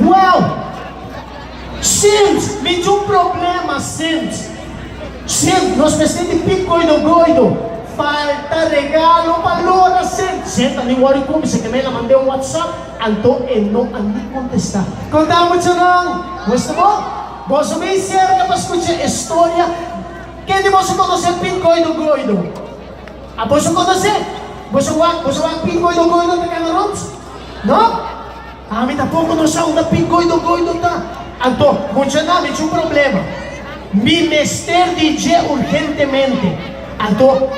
Well, Sint, mi tin un problema, Sint. Sint, nos mester di Pit Goido Goido. Falta regalo pa Lora, Sint. Sint a ni worry ku mi, se ke mi a mand'é un WhatsApp, anto e no a ni kontestá. Konta muchanan, boso ta bon? Boso bin serka pa skucha e storia. Ken di boso konosé Pit Goido Goido? A boso konosé? Boso wak, boso wak Pit Goido Goido ta kana rònt? No? Ami tampoko no sa unda Pit Goido Goido ta. Anto, muchanan, mi tin un problema. Mi mester di dje urgentemente. Anto,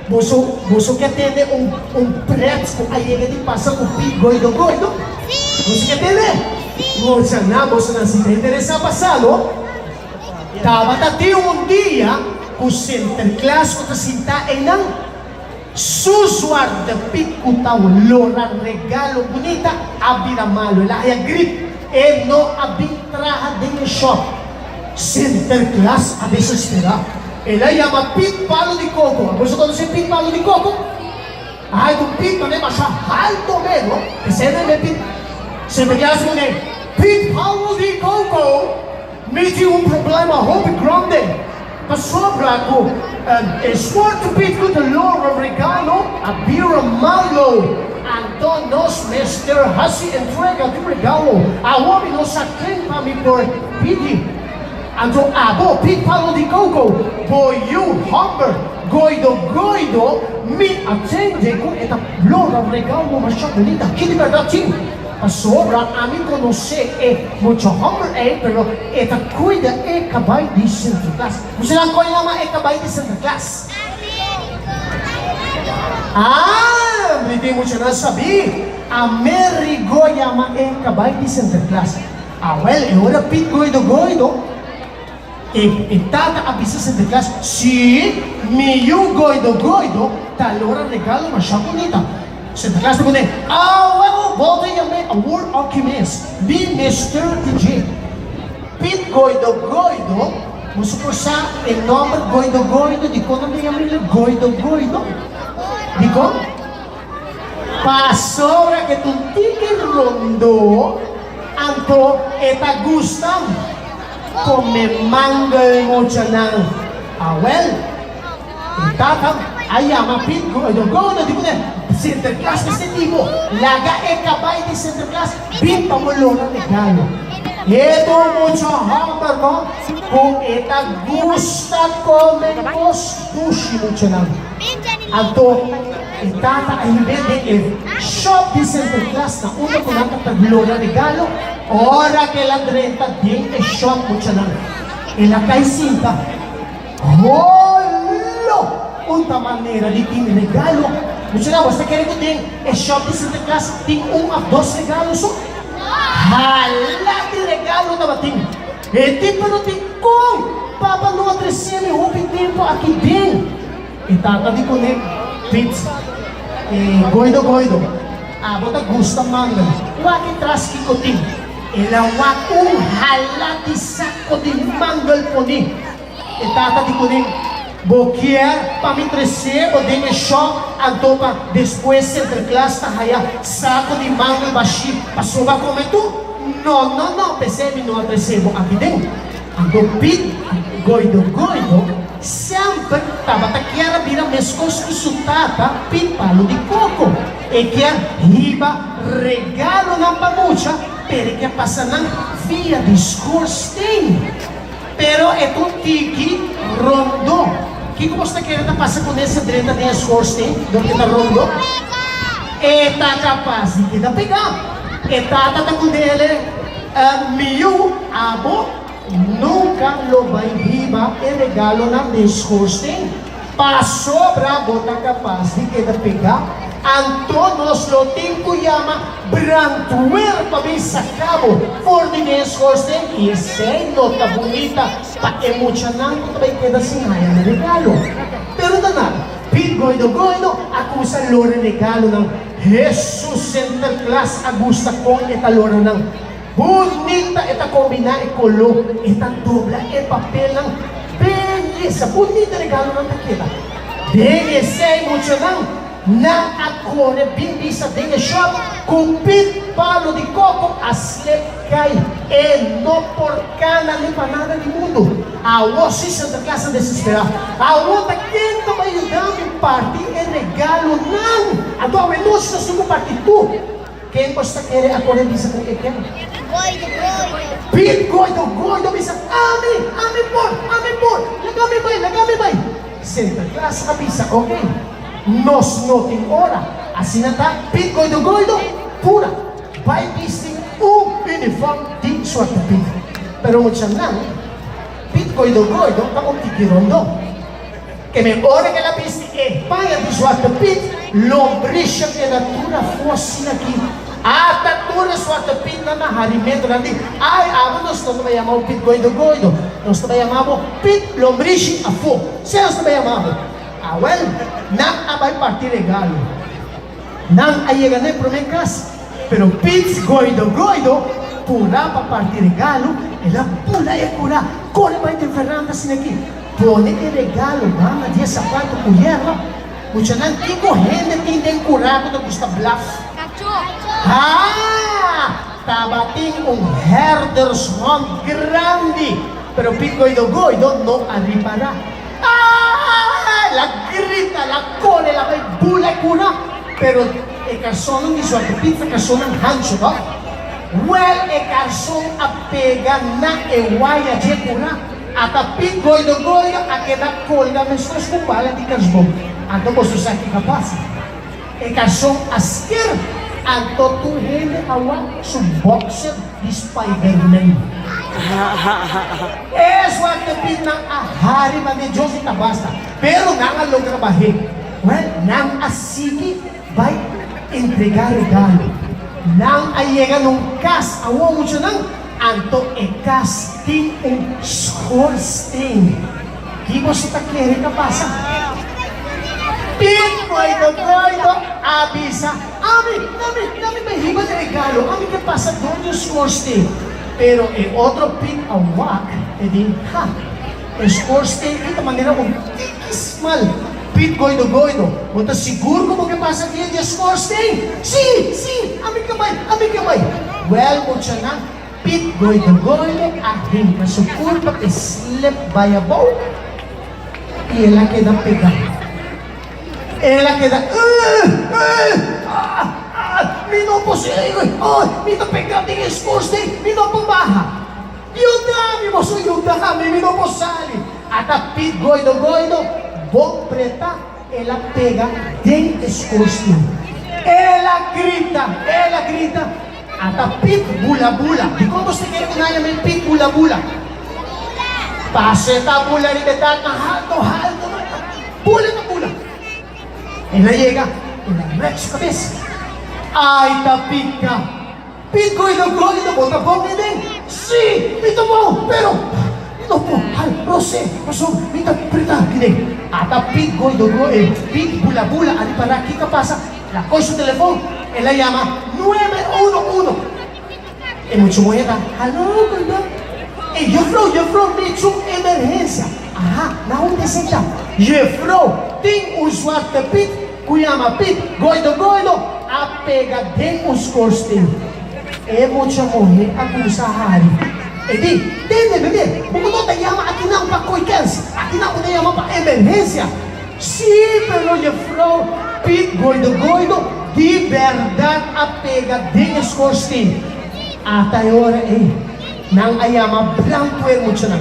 boso, boso ke tende un, un pret ku a yega di pasa ku Pit Goido Goido? Boso ke tende? Muchanan, bosonan si ta interesá pa sa, no? Tabata tin un dia ku Sinterklaas ku ta sintá einan, su zwarte piet ku ta lora regalo bunita a bira malu. El a haya grip. E no a bin traha den e shop. Sinterklaas a desesperá. El a yama Piet Palo di Koko. Boso konosé Piet Palo di Koko? Ai ku Piet manera masha halto me no. Esei no e me Piet. Sinterklaas pone, Piet Palo di Koko! Mi tin un problema hopi grande pasobra ku e suerte pit ku ta lora regalo a bira malo, anto nos mester hasi entrega di regalo. Awor mi no sa ken pa mi por pidi. Anto abo, Pit Palo di Koko, bo yu homber Goido Goido, mi a tende ku e ta lora regalo masha bunita. Ki di bèrdat tin? Pasobra ami konosé e mucha hòmber ei, pero e ta kuida e kabai di Sinterklaas. Bo sa kon yama e kabai di Sinterklaas? Ah, mi tin muchanan sabí. Amerigo yama e kabai di Sinterklaas. Awèl, e ora Piet Goido Goido, e e tata a bisa Sinterklaas, Sí, mi yu Goido Goido ta lora regalo masha bunita. Sinterklaas ta pone, Awe bo bo ta yam'é awor oki mes, mi mester di dje. Pit Goido Goido, boso por sa e nòmber Goido Goido, dikon nan ta yam'é Goido Goido? Dikon? Pasobra ke ta un tiki rondó, anto e ta gusta kome mangel muchanan. Awèl. E tata a yama Piet Goido. Goido di kuné, Sinterklaas mester di bo. Laga e kabai di Sinterklaas bin pa bo lora regalo. E ta un mucha hòmber no ku e ta gusta kome kos dushi muchanan. Anto e tata a hib'é den e shòp di Sinterklaas na unda ku nan ta lora regalo. Ora ku el a drenta den e shòp muchanan, el a kai sinta. Holo! Un ta manera di tin regalo. Muchanan, bo sta kere ku den e shop di Sinterklaas tin un of dos regalo so? Hala di regalo tabatin! E tipo no tin kon! Papa no a trese mi hopi tempu aki den. E tata di kuné, Piet, e goido goido, abo ta gusta mangel. Wak e tras kiko tin. El a wak un hala di sako di mangel poni. E tata di kuné, Bo kier pa mi tresé bo den e shòp anto pa despues Sinterklaas ta haya sako di mangel bashí pasobra kome tur? No, no, no, p'esei mi no a tresé bo aki den. Anto Piet Goido Goido semper tabata kier a bira meskos ku su tata Piet Palo di Koko. E kier hiba regalonan pa mucha, pero e kier pasa nan via di schoorstenen. Pero e ta un tiki rondó. Kiko bos ta kere ta pasa kuné si drenta den e schoorstenen dor ke ta rondó? E ta kapas di keda pegá. E tata ta kund'ele, Mi yu, abo nunka lo bai hiba e regalonan den schoorstenen, pasobra bo ta kapas di keda pegá. Anto nos lo tin ku yama Brandweer pa bin saca bo for di den schoorsten y esey no ta bunita pa e muchanan cu ta bay keda sin haya nan regalo. Pero ta nada, Piet Goido Goido a cuminsa lora regalonan. Hesus Sinterklaas a gusta con e ta lora nan. Bunita e ta combina e colo, e ta dobla e papelnan. Belleza, bunita regalonan ta keda. Den esey muchanan. Nan a kore bin bisa den e shòp ku Pit Palo di Koko a slep kai. E no por kana ni pa nada di mundu. Awor si Santa Claus a desesperá. Awor ta ken ta bai yuda mi parti e regalonan? Anto awe nochi nos tin ku parti tur. Ken bo sta kere a kore bisa ku e ken? Pit Goido Goido bisa, Ami! Ami por! Ami por! Laga mi bai! Laga mi bai! Santa Claus a bisa, Ok, nos no tin ora. Asina ta, Pit Goido Goido, pura, bai bisti un uniform di Zwarte Piet. Pero muchanan, Pit Goido Goido ta un tiki rondó. Ke men ora ke el a bisti e paña di Zwarte Piet, lombrisha keda tur afó asina aki. Ata tur e Zwarte Pietnan na harimentu, nan di, Ai, abo nos no ta bai yama bo Piet Goido Goido, nos ta bai yama bo Piet Lombrishi Afó. Esei nos ta bai yama bo. Awèl, nan a bai parti regalo. Nan a yega na e promé kas, pero Piet Goido Goido purá pa parti regalo, el a bula e kurá, kore bai den veranda asina aki. Pone e regalo banda di e sapato ku yerba. Muchanan, kiko hende tin den kurá ku ta gusta blaf? Haa! Tabatin un herdershond grandi, pero Pit Goido Goido no a ripará. Aa! El a grita, el a kore, el a bai bula e kurá. Pero e karsonnan di Zwarte Piet ta karsonnan hanchu, tòg? Wèl, e karson a pega na e waya dje kurá. Ata Pit Goido Goido a keda colga meskos ku bala di kersboom. Anto boso sa kiko a pasa. E karson a sker, anto tur hende a wak su boxer di Spiderman. E Zwarte Pietnan a hari mane Dios di ta basta, pero nan a logra bah'é. Wèl, nan a sigui bai entregá regalo. Nan a yega na un kas, awor muchanan, Anto e kas tin un schoorsteen. Ki boso ta kere ta pasa? Pit Goido Goido a bisa, Ami, nami, nami bai hiba e regalo, ami ke pasa dor di un schoorsteen. Pero e otro Pit a wak e di, Ha, e schoorsteen ei ta manera un tiki smal. Pit Goido Goido, bo ta sigur ku bo ke pasa dia di e schoorsteen? Sí, sí, ami ke bai, ami ke bai. Wèl, muchanan, Pit Goido Goido a hinka su kurpa e slip bai abou i el a keda pegá. El a keda, Ugh! Ugh! Ah! Ah! Mi no por sigui! Ay! Mi ta pegá den e schoorsteen, mi no por baha! Yuda mi, boso yuda mi, mi no por sali. Ata Pit Goido Goido bon preta el a pega den e skorsten. El a grita, el a grita, Ata Pit bula bula. Dikon boso ta kere ku nan yama e Pit bula bula? Paso e ta bula riba e dak nan halto halto, nan ta bula ta bula. El a yega, el a rek su kabes. Ai ta pika! Pit goido goido bo ta bon eden? Sí, mi ta bon, pero mi no por hal rosé pasobra mi ta preta kiden. Ata Pit goido go e Pit bula bula a ripará kiko a pasa, el a kohe su telefon, el a yama 911. E mucha muhé ta, Haló, goido. E jefrou, jefrou, mi tin un emergensia. Aha, na unda esei ta? Jefrou, tin un zwarte Pit ku yama Pit Goido Goido a pega den un skorsten. E mucha muhé a kuminsá hari. E di, Tende, bebé, bo ku no ta yama akinan pa koi kèns, akinan bo ta yama pa emergensia. Sí, pero jefrou Pit Goido Goido di bèrdat a pega den e skorsten. Ata e ora ei, nan a yama brantwer muchanan.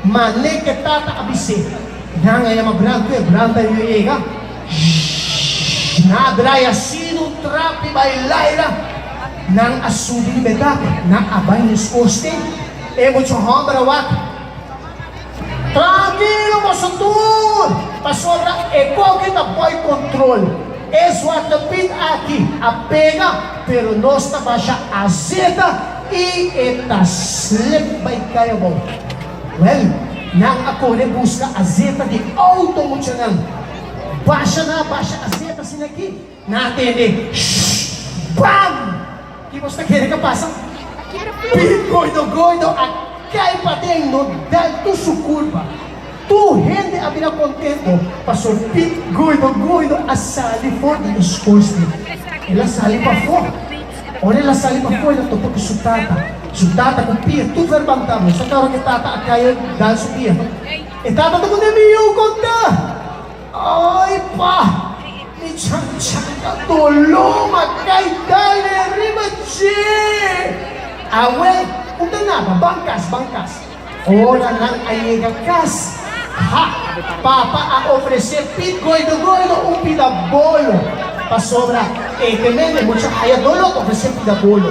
Mane ke tata a bis'é. Nan a yama brantwer, brantwer a yega. Shhh! Nan a draai asina un trapi bai laira. Nan a subi riba e dak, nan a bai na e skorsten. E mucha hòmber a wak, Trankilo boso tur, pasobra e koki ta boi kontrol. E Zwarte Piet aki a pega, pero nos ta basha azeta i e ta slip bai kai abou. Wèl, nan a kore buska azeta di outo muchanan. Basha nan a basha azeta asina aki, nan a tende shhh! Bam! Ki bos ta kere ka pasa? Pit Goido Goido a kai paden, no dal tur su kurpa. Tur hende a bira contento paso Pit Goido Goido a sali for di e schoorsteen. El a sali pafó. Ora el a sali pafó el a topa cu su tata. Su tata cu pia tur verbantá. Bo sa caro cu e tata a cay dal su pia. E tata ta cun'é, Mi yu, con ta? Ay pa! Mi chan chan ta doló, ma cay dale riba dje! Awel, un ta nada, ban cas, ban cas. Ora nan a yega cas, ha! Papa a ofrecé Piet Goido Goido un pida bolo, pasobra e te mende mucha haya doló ta ofrecé pida bolo.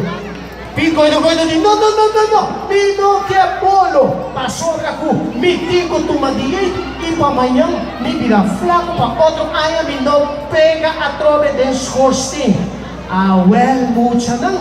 Piet Goido Goido di, No, no, no, no, no, mi no ke bolo, pasobra ku mi tin ku tuma diet i pa mañan mi bira flaku pa otro aña mi no pega atrobe den schorsteen. Awel muchanan,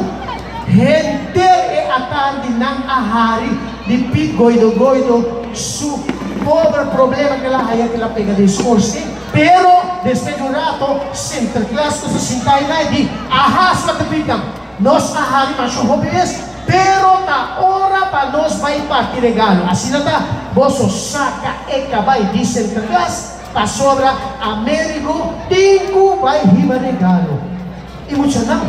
henter e atardi nan a hari di Piet Goido Goido su pober problema ku el a haya ku el a pega den schorsteen. Pero despues di un rato Sinterklaas ku su sinta ei di, Aha, Zwarte Pietnan! Nos a hari masha hopi bes, pero ta ora pa nos bai parti regalo. Asina ta, boso saka e kabai di Sinterklaas, pasobra Amerigo tin ku bai hiba regalo. I muchanan,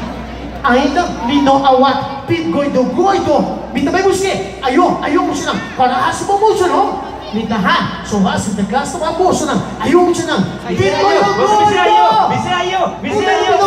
ainda mi no a wak Pit Goido Goido. Mi ta bai busk'é. Ayo, ayo muchanan, kòrda hasi bo mucho no. Mi ta ha, so wak Sinterklaas ta wak bosonan. Ayo muchanan, Pit Goido Goido! Bisé ayo, bisé ayo, bisé ayo!